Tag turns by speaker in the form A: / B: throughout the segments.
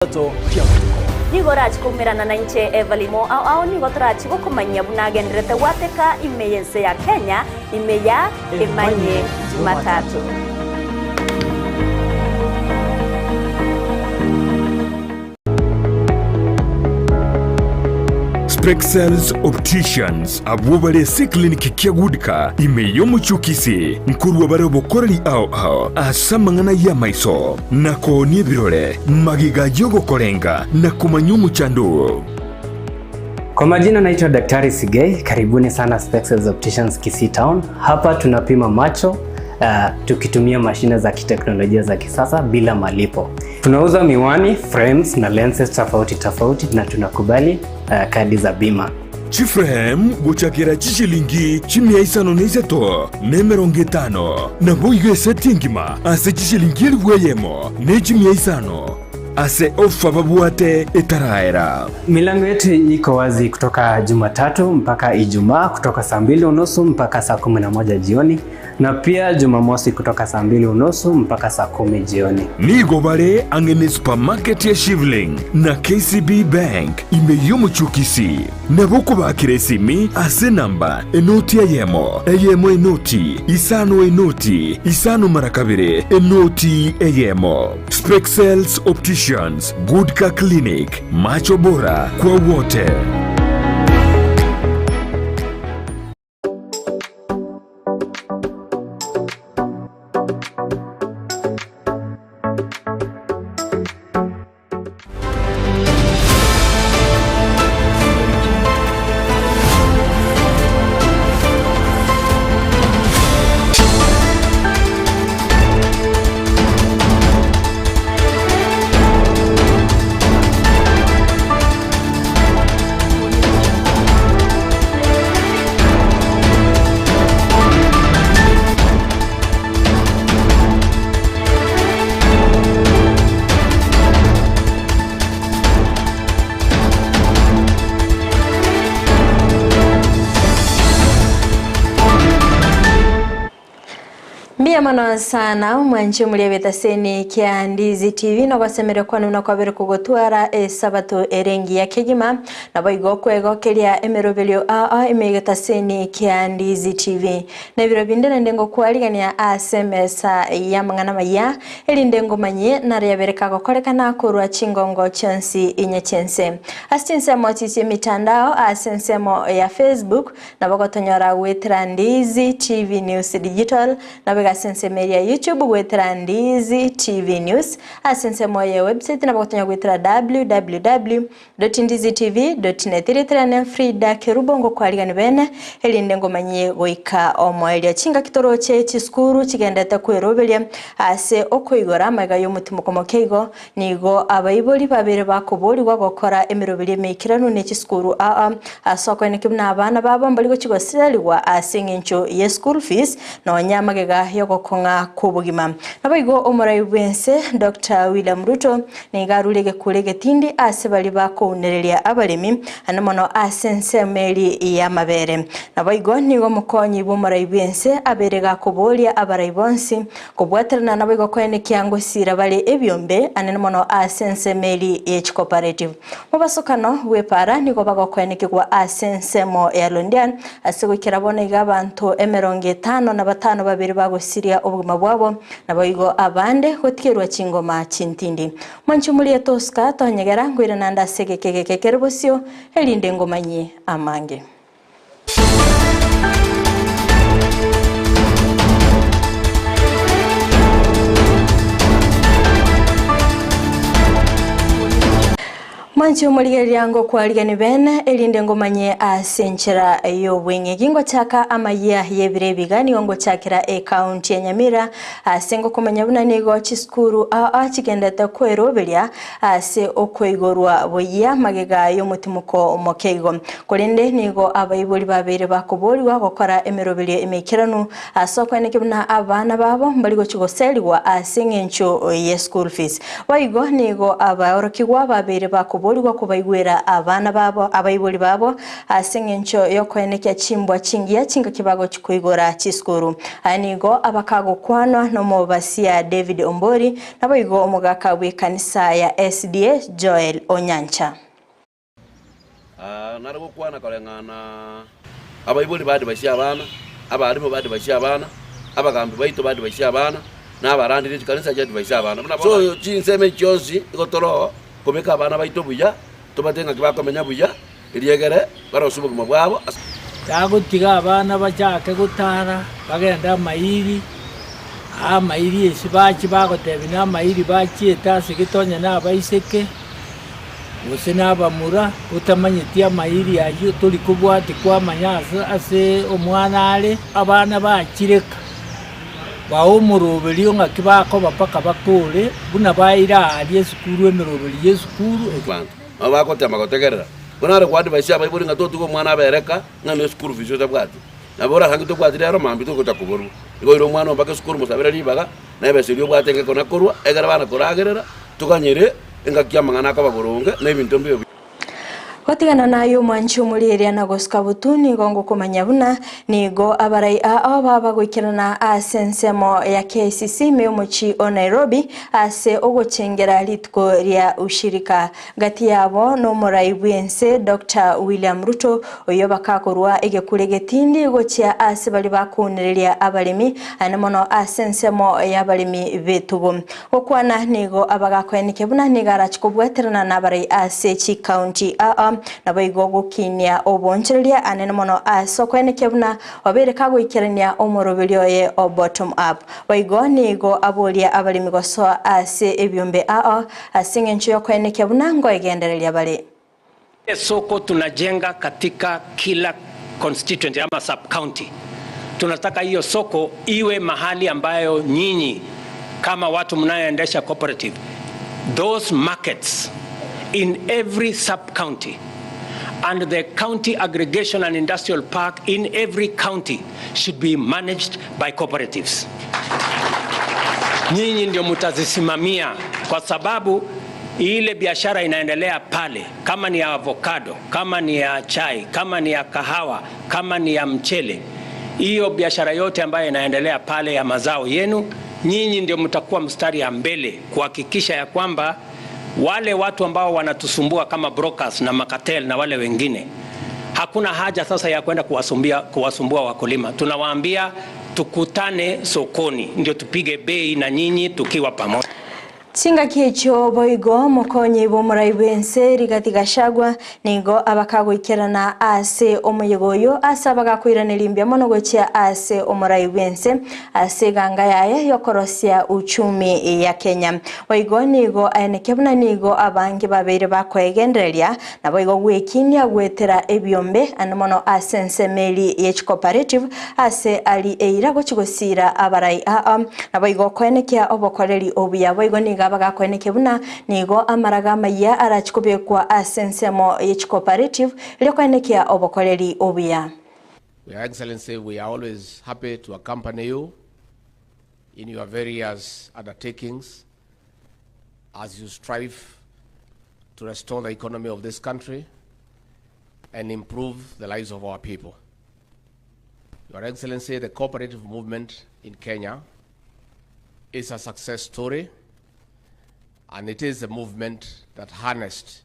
A: Chisato chi'amatuko.
B: Nigo orache koumerana nainche Evelyn mo ao ao nigo torache gokomanyia buna agenderete gwateka ime y'ense ya Kenya ime ya Emanye Jumatatu.
C: Spexels Opticians abwo bare ase eclinic kia Goodcar ime y'omochie o Kisii nkorwa bare obokoreri ao ao ase amang'ana y'amaiso na koonia ebirore magega y'ogokorenga na komanya omochando oo.
D: Kwa majina naitwa Daktari Sigei, karibuni sana Spexels Opticians Kisii Town. Hapa tunapima macho uh, tukitumia mashine za kiteknolojia za kisasa bila malipo. Tunauza miwani, frames na lenses tofauti tofauti na tunakubali uh, kadi za bima.
C: Chiframe gochakera chishilingi chimia isano na isato na emerongo etano, naboigo eseti engima ase chishilingi elifu eyemo ne chimia isano ase ofa babwate etaraera.
D: Milango yetu iko wazi kutoka Jumatatu mpaka Ijumaa kutoka saa mbili unusu mpaka saa 11 jioni na pia Jumamosi kutoka saa mbili unusu mpaka saa 10 jioni.
C: Nigo bare ang'e ne supermarket ya Shivling na KCB Bank ime y'omochie o Kisii. Nabo okobakera esimi ase enamba enoti eyemo, eyemo enoti, isano enoti, isano mara kabere, enoti eyemo. Spexels Opticians, Good Car Clinic, macho bora kwa wote.
E: Mbuya mono sana mwanche omoria b'etaseni kia Ndizi TV nogosemeria kwane buna kwabere kogotwara esabato ere engiya kegima naboigo okwegokeria emeroberio aa ime egetaseni kia Ndizi TV. Na ebiro binde naende ngokwarigania ase emesa y'amang'ana amaya erinde ngomanyie naro yabere kagokorekana korwa chingongo chionsi inye chi'ense. Ase chinsemo echi chi'emitandao ase ensemo ya Facebook Nabo gotonyora goetera Ndizi TV News Digital, nabo iga ase ensemo eria ya YouTube goetera Ndizi TV News, ase ensemo ye website nabo gotonyora goetera www.ndizitv.net. Erieta riane Frida Kerubo ngokwarigani bene erinde ngomanyie goika omoerio. Chingaki toroche chisukuru chigendete kweroberia ase okoigora amaiga y'omotimoko moke igo Nigo abaibori babere bakoborigwa gokora emeroberi emeikeranu ne chisukuru aa ase okoenekia buna abana babo mbari gochia gosirerigwa ase engencho ye school fees nonya amagega y'ogokong'a kw'obogima. Naboigo omorai bw'ense Doctor William Ruto nigo arure egekuro egetindi ase baria bakounereria abaremi ande mono ase ensemo eria y'amabere. Naboigo nigo omokonyi bw'omorai bw'ense abere gakoboria abarai bonsi Kobwaterana naboigo koenekia ngosiira bare ebiombe anene mono ase ensemo eria ye chicooperative. Mobasokano bw'epaara nigo bagokoenekigwa ase ensemo ya Londian ase goikera bono iga abanto emerongo etano na batano babere bagosiria obogima bwabo naboigo abande gotigerwa chingoma chintindi. Mwanche omorie Tosca tonyegera nkoirana nde ase egeka egeke kere bosio erinde ngomanyie amange. Mwanche omorigereria ngokwarigani bene, erinde ngomanye ase enchera y'obweng'egi. Ngochaka amayia y'ebiro ebiga nigo ngochakera ecounty ya Nyamira ase ngokomanya buna nigo chisukuru aa chigendete kweroberia ase okoigorwa boyia magega y'omotimoko omoke igo. Korende nigo abaibori babeire bakoborigwa gokora emeroberio emeikeranu ase okoenekia buna abana babo mbari gochia goserigwa ase engencho ye school fees. Boigo nigo abaorokigwa babeire bakoborigwa. bakaborigwa kobaigwera abana babo abaibori babo ase eng'encho y'okoenekia chimbwa chingiya chingaki bagochi koigora chisukuru. Aya nigo abakagokwanwa n'omobasia David Ombori naboigo omogaka bw'ekanisa ya SDA Joel Onyancha.
A: Aa nare gokwana koreng'ana abaibori badivaisie abana, abalimu badivaisie abana, abagambi baito badivaisie abana, na abarandi ne chikanisa chiadivaisie abana. Buna bono so chinsemo echi chionsi igo toro kobeka abana baito buya, tobate ng'aki bakomenya buya, eriegere barosie obogima bwabo ase.
F: Tagotiga abana bachake gotara, bagende amairi, aa amairi ase bachia bagotebia na amairi bachiete ase gete onye na abaiseke. Gose nabamura, otamanyeti amairi ayio tori kobwatia kwamanya ase ase omwana are. Abana bachireka, bae omoroberio ng'aki bakoba mpaka bakore, buna baire aaria esukuru emeroberi y'esukuru.
A: Abanto nabo bagotema gotegerera. Buna are koadvise abaibori ng'a totiga omwana abereka ng'a ne school fees otabwati. Nabo orasange tobwati rero mambia togocha koborwa. Igo oire omwana oo mpaka esukuru mosabere ribaga, na ebesa eria obwate engeko nakorwa, ekero bana koragerera, toganyere engaki amang'ana akoba boronge, na ebinto mbibe buya.
E: Gotigana naye omwanchi omorieria na gosuka butu nigo ngokomanya buna nigo abarai ao baba goikerana ase ensemo ya KICC ime y'omochie o Nairobi ase ogochengera rituko ria ushirika. Gati yabo nomorai bw'ense Doctor William Ruto oyio bakakorwa egekure getindi gochia ase baria bakounereria abaremi aye mono ase ensemo y'abaremi b'etugo. Gokwana nigo abagakoenekia buna nigo arache kobwaterana nabarai ase chikaunti aa naboigo gokinia oboonchoreria anene mono ase okoenekia buna obeire kagoikerania omoroberio oye o bottom up. Boigo nigo aboria abaremi gosoa ase ebiombe aa ase engencho y'okoenekia buna ngoegendereria bare.
G: Soko tunajenga katika kila constituency ama sub county. Tunataka hiyo soko iwe mahali ambayo nyinyi kama watu mnayoendesha cooperative, those markets in every sub county and the county aggregation and industrial park in every county should be managed by cooperatives. Nyinyi ndio mtazisimamia kwa sababu ile biashara inaendelea pale, kama ni ya avocado, kama ni ya chai, kama ni ya kahawa, kama ni ya mchele, hiyo biashara yote ambayo inaendelea pale ya mazao yenu, nyinyi ndio mtakuwa mstari ya mbele kuhakikisha ya kwamba wale watu ambao wanatusumbua kama brokers na makatel na wale wengine, hakuna haja sasa ya kwenda kuwasumbua wakulima. Tunawaambia tukutane sokoni, ndio tupige bei na nyinyi tukiwa pamoja.
E: Chingaki echio boigo omokonyi bw'omorai bw'ense Rigathi Gachagua nigo abakagoikerana ase omoyega oyo ase abagakoiraneria mbuya mono gochia ase omorai bw'ense ase eganga yaye y'okorosia uchumi ya Kenya. Boigo nigo aenekia buna nigo abange babeire bakoegendereria naboigo gwekinia goetera ebiombe ande mono ase ensemo eri ye chicooperative ase ari eira gochia gosiira abarai aa naboigo koenekia obokoreri obuya. Boigo nigo abagakoenekia buna nigo amaraga amayia arachie kobekwa ase ensemo ye chicooperative erio koenekia obokoreri obuya.
H: Your Excellency, we are always happy to accompany you in your various undertakings as you strive to restore the economy of this country and improve the lives of our people. Your Excellency, the cooperative movement in Kenya is a success story, and it is a movement that harnessed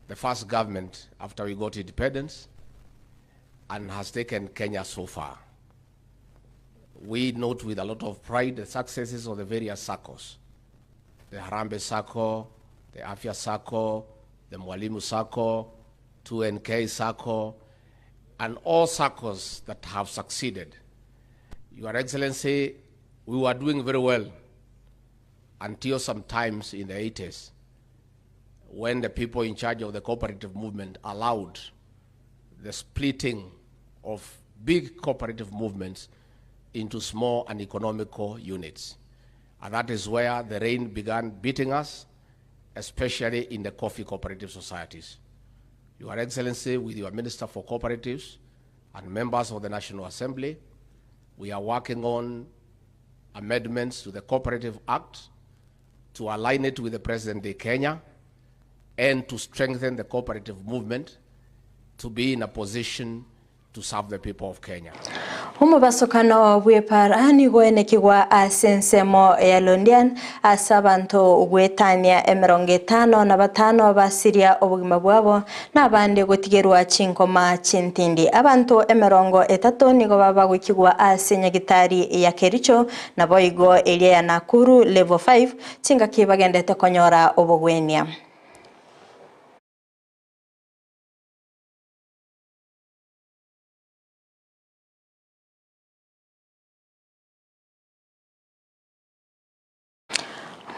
H: the first government after we got independence and has taken Kenya so far. We note with a lot of pride the successes of the various SACCOs, the Harambee SACCO, the Afya SACCO, the Mwalimu SACCO, 2NK SACCO, and all SACCOs that have succeeded. Your Excellency, we were doing very well until sometimes in the 80s, when the people in charge of the cooperative movement allowed the splitting of big cooperative movements into small and economical units. And that is where the rain began beating us, especially in the coffee cooperative societies. Your Excellency, with your Minister for Cooperatives and members of the National Assembly, we are working on amendments to the Cooperative Act to align it with the present day Kenya and to strengthen the cooperative movement to be in a position to serve the people of Kenya.
E: Omobasokano bw'epara nigo oenekigwa ase ensemo ya Londian ase abanto goetania emerongo etano na batano basiria obogima bwabo na abande gotigerwa chinkoma chintindi. Abanto emerongo etato nigo babagoikigwa ase nyagitari ya Kericho naboigo eria ya Nakuru level 5 chingaki bagendete konyora obogwenia.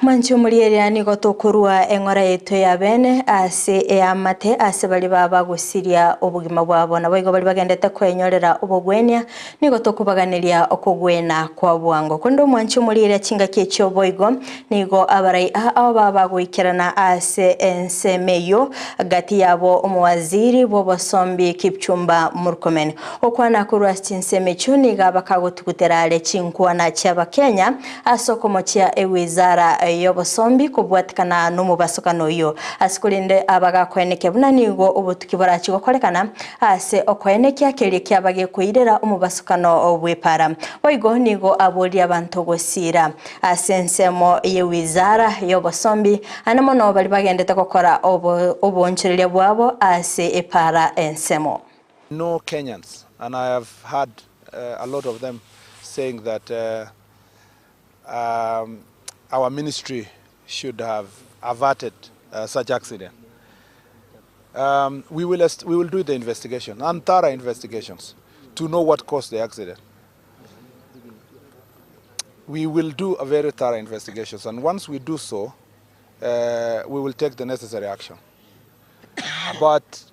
E: Mwanche omorieria nigo tokorua eng'ora yaito ya bene ase eamate ase baria baba gosiria obogima bwabo. Naboigo baria bagendete kwenyorera obogwenia nigo tokobaganeria okogwena kwa bwango. Korende omwanche omorieria chingaki echio boigo nigo abarai ao baba goikerana ase ensemo eyio gati yabo omowaziri bw'obosombi Kipchumba Murkomen. Gokwana korwa ase chinsemo echio nigo abakagotugutera are chinkwana chi'Abakenya ase okomochia ewizara y'obosombi kobwatikana nomobasokano oyio. Ase korende abagakoenekia buna nigo obotuki borachi gokorekana ase okoenekia keria kiaba gekoirera omobasokano bw'epara. Boigo nigo aboria abanto gosiira ase ensemo y'ewizara y'obosombi ane mono baria bagendete gokora oboonchoreria bwabo ase epara ensemo.
I: No Kenyans and I have heard a lot of them saying that um, our ministry should have averted such accident. Um, we, will we will do the investigation and thorough investigations to know what caused the accident. We will do a very thorough investigations, and once we do so, we will take the necessary action. But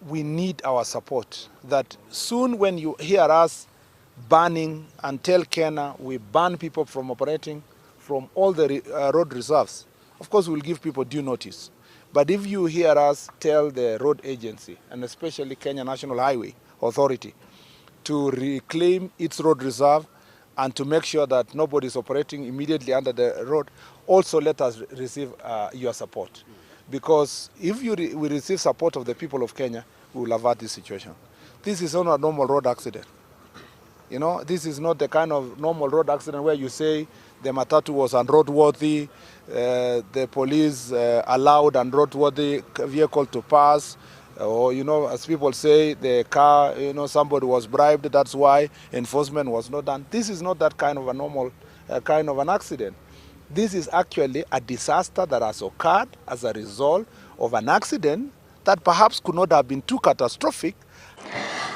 I: we need our support that soon when you hear us banning and tell Kenya we ban people from operating from all the road reserves, of course we'll give people due notice. But if you hear us tell the road agency, and especially Kenya National Highway Authority, to reclaim its road reserve and to make sure that nobody is operating immediately under the road, also let us receive your support. Because if you re we receive support of the people of Kenya, we will avert this situation. This is not a normal road accident. You know, this is not the kind of normal road accident where you say the matatu was unroadworthy, the police allowed unroadworthy vehicle to pass, or, you know, as people say, the car, you know, somebody was bribed, that's why enforcement was not done. This is not that kind of a normal kind of an accident. This is actually a disaster that has occurred as a result of an accident that perhaps could not have been too catastrophic.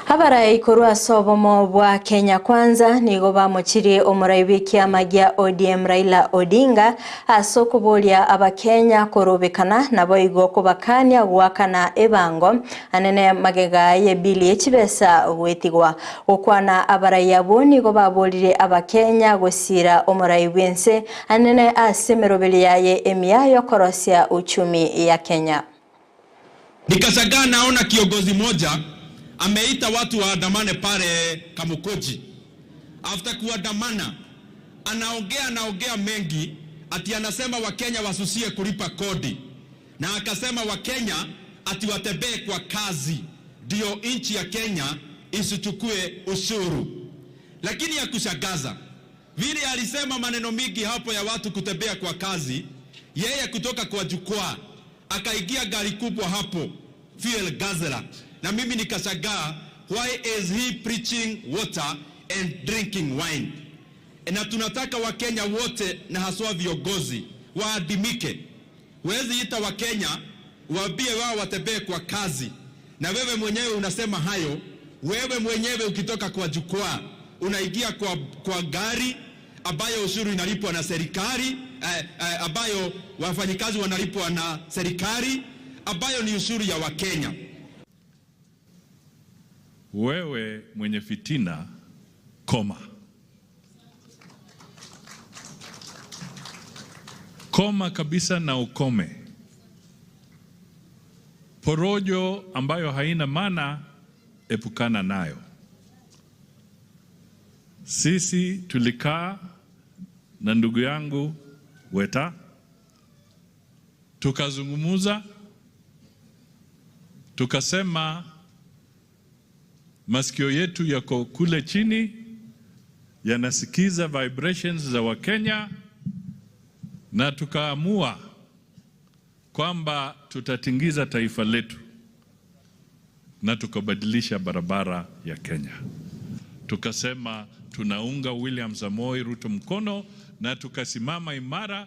E: Abarai korwa ase obomo bwa Kenya Kwanza nigo bamochirie omorai bw'ekiama gia ODM Raila Odinga ase okoboria abakenya korobekana naboigo kobakania goakana ebango anene magega y'ebili y'echibesa goetigwa. Gokwana abarai abwo nigo baborire abakenya gosira omorai bw'ense anene ase emeroberi yaye emiya yokorosia uchumi ya Kenya.
J: Nikashangaa naona kiongozi moja ameita watu waandamane pale Kamukunji. After kuandamana, anaongea anaongea mengi, ati anasema Wakenya wasusie kulipa kodi, na akasema Wakenya ati watembee kwa kazi ndio nchi ya Kenya isichukue ushuru. Lakini ya kushangaza vile alisema maneno mingi hapo ya watu kutembea kwa kazi, yeye kutoka kwa jukwaa akaingia gari kubwa hapo fuel guzzler, na mimi nikashangaa, why is he preaching water and drinking wine? Na tunataka Wakenya wote na haswa viongozi waadimike. Huwezi ita Wakenya waambie wao watembee kwa kazi, na wewe mwenyewe unasema hayo. Wewe mwenyewe ukitoka kwa jukwaa unaingia kwa gari ambayo ushuru inalipwa na serikali ambayo wafanyikazi wanalipwa na serikali ambayo ni ushuru ya Wakenya.
K: Wewe mwenye fitina, koma. Koma kabisa na ukome. Porojo ambayo haina maana, epukana nayo. Sisi tulikaa na ndugu yangu Weta tukazungumuza. Tukasema masikio yetu yako kule chini, yanasikiza vibrations za Wakenya, na tukaamua kwamba tutatingiza taifa letu na tukabadilisha barabara ya Kenya. Tukasema tunaunga William Samoei Ruto mkono na tukasimama imara.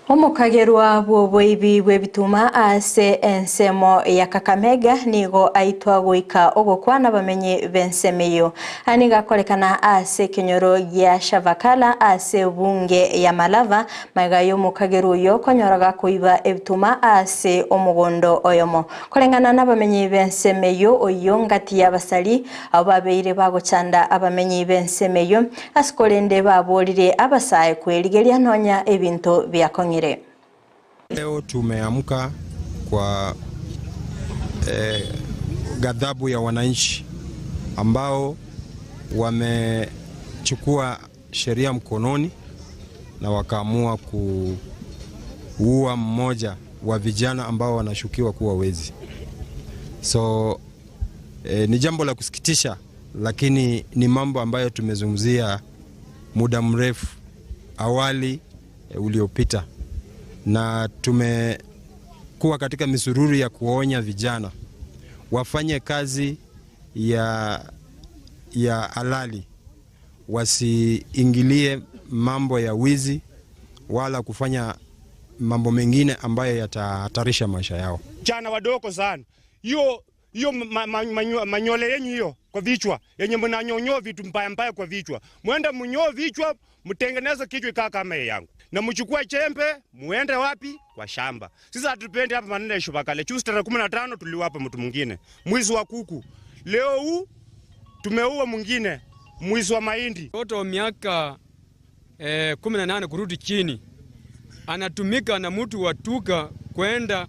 E: Omokagerwa bw'oboibi bw'ebituma ase ensemo ya Kakamega nigo aitwa goika ogokwana bamenyi b'ensemo eyo. Aya nigo akorekana ase ekenyoro gia Shavakala ase ebunge ya Malava magega y'omokagerwa oyo okonyora gakoiba ebituma ase omogondo oyomo. Koreng'ana n'abamenyi b'ensemo eyo oyio ngati y'abasari abo babeire bagochanda abamenyi b'ensemo eyo ase korende baborire abasae kwerigeria nonya ebinto biakong'ire.
L: Leo tumeamka kwa ghadhabu ya wananchi ambao wamechukua sheria mkononi na wakaamua kuua mmoja wa vijana ambao wanashukiwa kuwa wezi. So ni jambo la kusikitisha, lakini ni mambo ambayo tumezungumzia muda mrefu awali uliopita, na tumekuwa katika misururu ya kuonya vijana wafanye kazi ya halali, wasiingilie mambo ya wizi wala kufanya mambo mengine ambayo yatahatarisha maisha yao.
M: Jana wadogo sana, hiyo manyole yenyu hiyo kwa vichwa, yenye mnanyonyoa vitu mbaya mbaya kwa vichwa, mwende mnyoe vichwa, mtengeneze kichwa ikaa kama yangu, na mchukue chembe muende wapi? Kwa shamba. Sisi hatupendi hapa maneno ya Shubakale. Juzi tarehe 15 tuliwapa mtu mwingine mwizi wa kuku, leo huu tumeua mwingine mwizi wa mahindi.
N: Mtoto wa miaka 18 kurudi chini anatumika na mtu wa tuka kwenda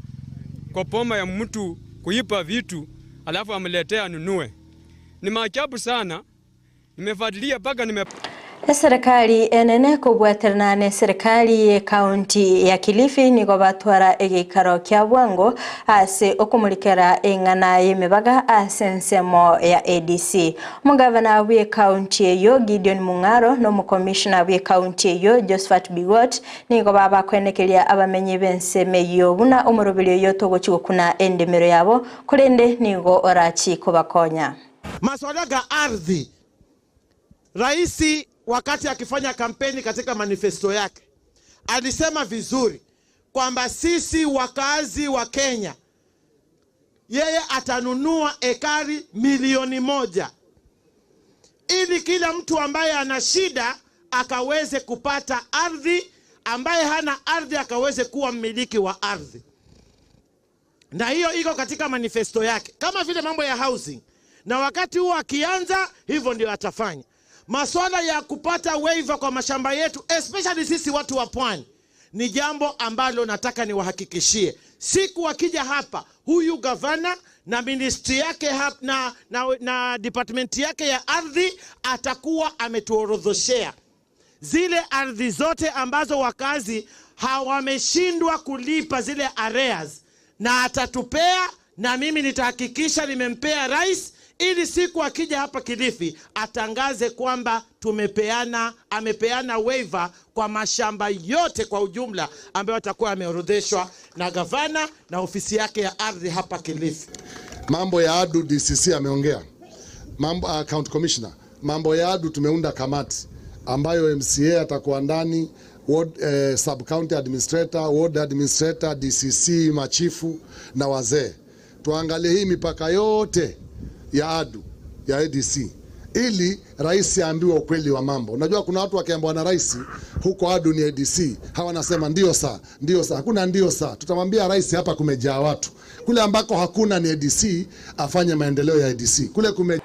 N: kwa poma ya mtu kuipa vitu alafu amletea anunue. Ni maajabu sana. Nimefuatilia mpaka nime
E: Serikali enene kobwaterana ne serikali ye county ya Kilifi nigo batwara egikaro kia bwango ase okumurikera eng'ana y'emibaga ase ensemo ya ADC. Omugavana bwe county eyo Gideon Mung'aro n'omukomishona bwe county eyo Josephat Biwott nigo babakwenekeria abamenyi b'ensemo eyo buna omoroberi oyo togochi gokuna endemero yabo korende nigo orachi kobakonya.
O: Maswala ga ardhi, Raisi wakati akifanya kampeni katika manifesto yake alisema vizuri kwamba sisi wakazi wa Kenya, yeye atanunua ekari milioni 1 ili kila mtu ambaye ana shida akaweze kupata ardhi, ambaye hana ardhi akaweze kuwa mmiliki wa ardhi. Na hiyo iko katika manifesto yake, kama vile mambo ya housing. Na wakati huo akianza hivyo ndio atafanya. Maswala ya kupata waiver kwa mashamba yetu, especially sisi watu wa pwani, ni jambo ambalo nataka niwahakikishie. Siku akija hapa huyu gavana na ministry yake hap, na, na, na department yake ya ardhi, atakuwa ametuorodhoshea zile ardhi zote ambazo wakazi hawameshindwa kulipa zile areas, na atatupea, na mimi nitahakikisha nimempea rais ili siku akija hapa Kilifi atangaze kwamba amepeana waiver kwa mashamba yote kwa ujumla ambayo atakuwa ameorodheshwa na gavana na ofisi yake ya ardhi hapa Kilifi.
P: Mambo ya ADU DCC ameongea. Mambo, county commissioner. Mambo ya ADU tumeunda kamati ambayo MCA atakuwa ndani, ward, sub county administrator, ward administrator, DCC, machifu na wazee. Tuangalie hii mipaka yote ya ADU ya ADC ili rais aambiwe ukweli wa mambo. Unajua kuna watu wakiambiwa na rais huko ADU ni ADC, hawa wanasema ndio saa, ndio saa. Hakuna ndio saa. Tutamwambia rais hapa kumejaa watu. Kule ambako hakuna ni ADC afanye maendeleo ya ADC. Kule kume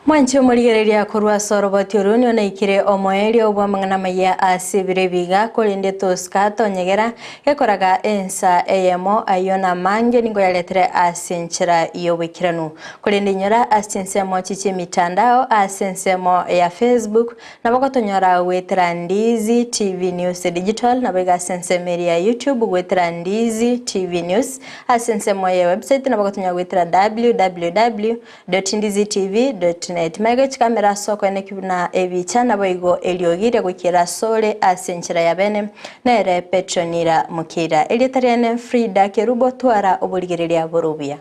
E: Mwanche omorigereria korwa ase oroboti orwo nionaikire omoerio bw'amang'ana amaya ase ebiro ebi iga, korende tosika tonyegera gekoraga ensa eyemo ayio namange nigo yaretere ase enchera y'oboikeranu. Korende inyora ase chinsemo echi chi'emitandao ase ensemo ya Facebook nabo gotonyora goetera Ndizi TV News Digital naboigo ase ensemo eria ya YouTube goetera Ndizi TV News ase ensemo ye website nabo gotonyora goetera www. Ndizitv.net. Magega chikamera ase okoeneki buna ebicha, naboigo eriogi riagoikera asore ase enchera ya bene, nere Petronila Mukira. Erieta riane Frida Kerubo, twara oborigereria bore obuya.